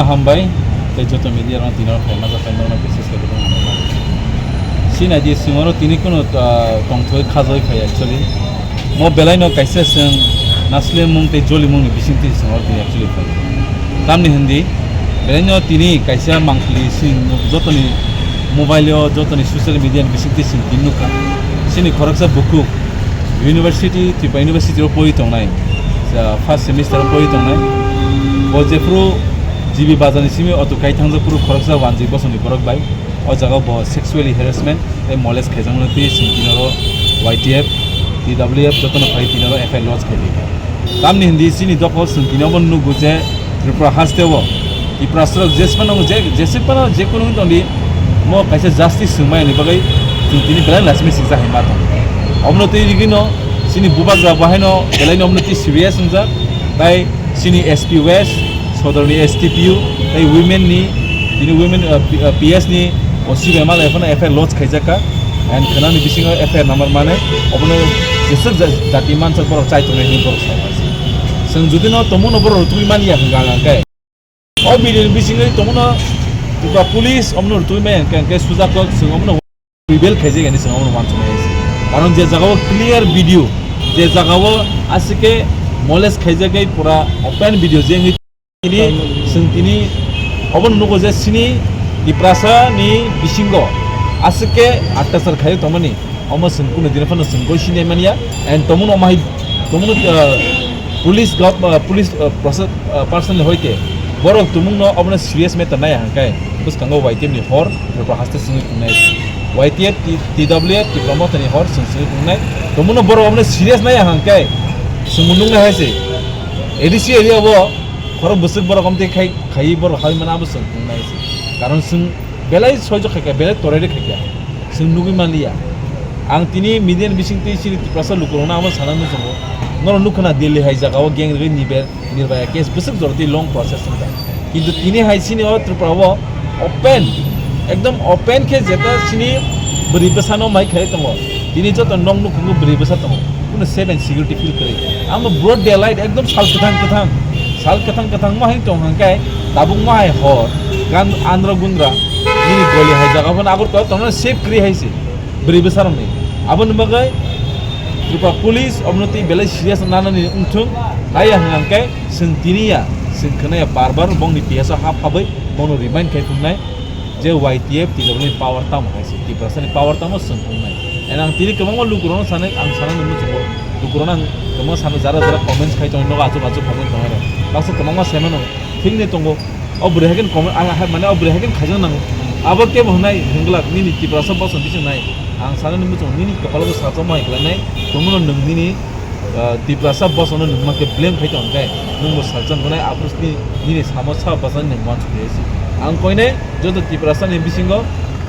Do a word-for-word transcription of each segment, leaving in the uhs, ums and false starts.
Hambai, tei joto media rok tino khaima jakai norok message khe bwtang hambai. Sinai di singoro tini kuno, ah, tongthoi khajoi phai actually. Mo belai no kaisa seng nasle mung tei joli mung ni bising twi singoro tini actually phai. Tamni hindi belai no tini kaisa mangkhli sing joto ni mobile o joto ni social media ni bising twi sing tini nukha. Sini khoroksa bukhuk University, Tripura University o pori tongnai, ah, first semester o pori tongnai. Bo jephuru G B bazar ni simi auto kai thangjak phuru khoroksa wanjwi bosongni borok bai. O jaga bo sexually harassment tei molest khaijakmani twi chwng tini oro Y T F, T W F jotono phai tini oro F I R lodge khai di. Tamni hindi chini dophal chwng tini obo nukgo je Tripura haste o Tiprasarok jesphano je, jesphano je kunu wng tongdi, mo kaisa justice swngmani bagwi chwng tini belai laisimi siksa hai ma tong. Obono twi rigwino chini bubagra bo haino belaino obono twi serious wngjak, tai chini S P West, Sodorni S T P U, tei women ni, tini women, uh, P-, uh, P S ni O C bai mala ephano F I R lodge khaijak kha, and khwnani bisingo F I R number mane obono jeswk ja-, jati mansak borok chai tongnai hinwi borok sai masi. Chwng jodi no tongmungno borok rwtugwi manya hwnka hwnka khe. O video ni bisingwi tongmungno Tripura police omono rwtugwi manya hwnka hwnka khe sujaktok chwng omono reveal khaijak hinwi chwng omono uansuknai se. Karon je jagao clear video, je jagao aswk khe molest khaijak khe pura open video je wngwi tini, chwng tini obono nugo je chini Tiprasa ni bisingo aswk khe attachar khaijak tongmani, omo chwng kunu dino phano chwng goi sinai manya, and tongmungno omo hai tongmungno, uh, police gov-, uh, police, uh, process, uh, person ni hoite borok tongmungno obono serious matter nai hwnkhai bwskango Y T F ni hor Tripura haste chwngwi tongnai. Y T F, T-, T W F, Tipra Motha ni hor chwng chwngwi tongnai. Tongmungno borok obono serious nai hwnkhai chwngno nuknai hai se. A D C area o khorok bwswk borok omtwi khai, khaiwi borok hai mano abo chwng tongnai se. Karon chwng belai soijo khaikha, belai torairok khaikha. Chwng nugwi manliya. Ang tini media ni bisingtwi chini Tiprasa lukurokno amo sana muchungo. Norok nukha na Delhi hai jagao gang rwgwi niber, nirbaya case bwswk jorotwi long process wngkha. Kintu tini hai chini o Tripura o open, ekdom open khe jeta chini bwrwi bwsano mai khlai tongo. Tini joto nok nukhungo bwrwi bwsa tongo. Kuno safe and security feel kwrwi. Amo broad daylight ekdom sal kwthang kwthang. Sal kwthang kwthang mo hai tong hangkai tabuk mo hai hor. Gan andra gundra. Nini goli hai jaga phano agor to tongna safe kwrwi hai se. Bwrwi bwsarokni. Aboni bagwi Tripura Police obono tei belai serious nanani wngthung, naiya hwnka hwnkhe chwng tiniya, chwng khwnaya bar bar bongni P S o hap habwi bongno remind khai phungnai je Y T F T W ni power tamo hai se, Tiprasani power tamo chwng phungnai. And ang tini kwbangma lukurokno sanai, ang sanani muchungo, lukurokno ang kwbangma sano jara jara comments khai tongo, nogo achuk achuk comment tongo, baksa kwbangma sai mano, thikni tongo. O bwrwi hai khe comment, ang hai, mane o bwrwi hai khe khaijak nango. Abo kebo hwnai hwnglak nini Tiprasa bosong bising nai. Ang sanani muchung nini kopalo bo salsa mo hai khlainai. Tongmano nwng nini, ah, Tiprasa bosongno nwng ma khe blame khai tong khe. Nwng bo salsa wngnai aphuru nini, nini samo sa bachani nwng uansuk khe se. Ang koinai joto Tiprasa ni bisingo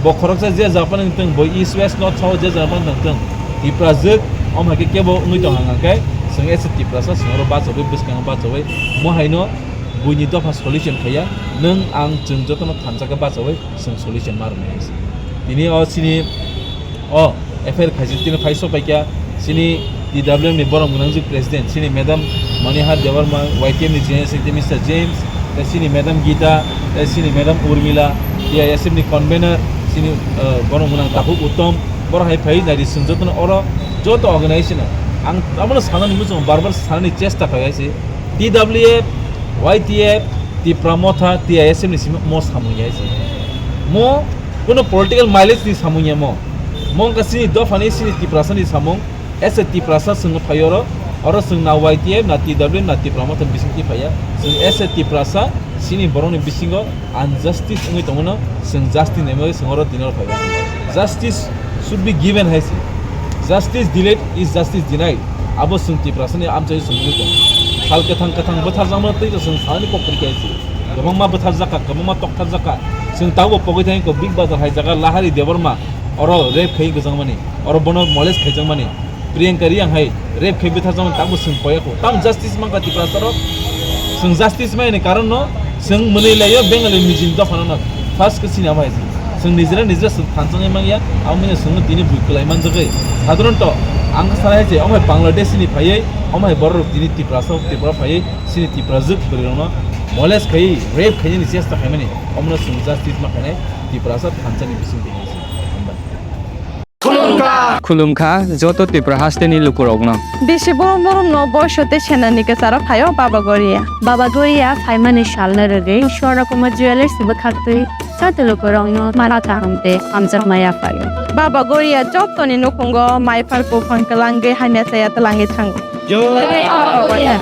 bo khoroksa je jaga phano wngtong, bo East West North South je jaga phano wngtong. Tiprajwk om hai khe kebo wngwi tong hang khe chwng as a Tiprasa chwng oro bachogwi bwskango bachogwi mo haino buini dopha solution khaiya, nwng ang chwng jotono thansa khe bachaui chwng solution ma rwnai hai se. Tini o chini o F I R khaijak tini phai sok paikha chini T W M ni borok gwnangjak president chini madam Manihar Debbarma, Y T F ni general secretary Mister James, tei chini madam Gita, tei chini madam Urmila, T I S F ni convener chini, uh, borok gwnang Takhuk Uttom, borok hai phai nai di chwng jotono oro joto organization no ang abono sanani muchungo bar bar sanani chesta khai hai se. T W F, Y T F, Tipra Motha, T I S F ni simi mo samung ya se. Mo kuno political mileage ni samung ya mo. Mo wngkha chini dopha ni chini Tiprasa ni samung. As a Tiprasa chwng phai oro, oro chwng na Y T F, na T W F, na Tipra Motha ni bising twi phaiya. Chwng as a Tiprasa chini borok ni bisingo injustice wngwi tongmano chwng justice ni bagwi chwng oro dinner phaiya. Justice should be given hai se. Justice delayed is justice denied. Abo chwng Tiprasani amchaio chwng nugwi tongo. Sal kwthang kwthang bwtharjakmano twi chwng salani kok kwrwi khe se. Kwbangma bwtharjak kha, kwbangma toktharjak kha. Chwng tabuk pogwi thangwi kok Big Bazar hai jaga Lahari Debbarma oro rape khai gwchangmani, oro bono molest khaijakmani, Priyanka Reang hai rape khai bwtharjakmani tabuk chwng poyakho. Tamo justice mankha Tiprasarok? Chwng justice maini karon no chwng mwnwi laio Bengali nijini dophano no. First khe chini amai chwng nijera nijera chwng thanchangwi mangya, amo manya chwngno tini bui kwlai manjagwi. Sadharanto ang khe sana hai je, omo hai Bangladesh ni phaiwi, omo hai borok rok tini Tiprasa Tripura phaiwi chini Tiprajwk bwrwi rokno molest khai rape khainani chesta khaimani, omono chwng justice ma khainai Tiprasa thansa ni bising tini. Hambai. Khulumkha joto Tripura hasteni lukurokno. Bisi borom borom no boiso tei senani kwcharo phaio Baba Goria. Baba Goria phaimani salno rwgwi Swarna Kumar Jewellers bwkhaktwi joto lukurokno mara kaham tei hamjakma yaphaio. Baba Goria jotoni nukhungo mai phar buphang kwlangwi hamya chaya twlangwi thango. Jai Baba Goria.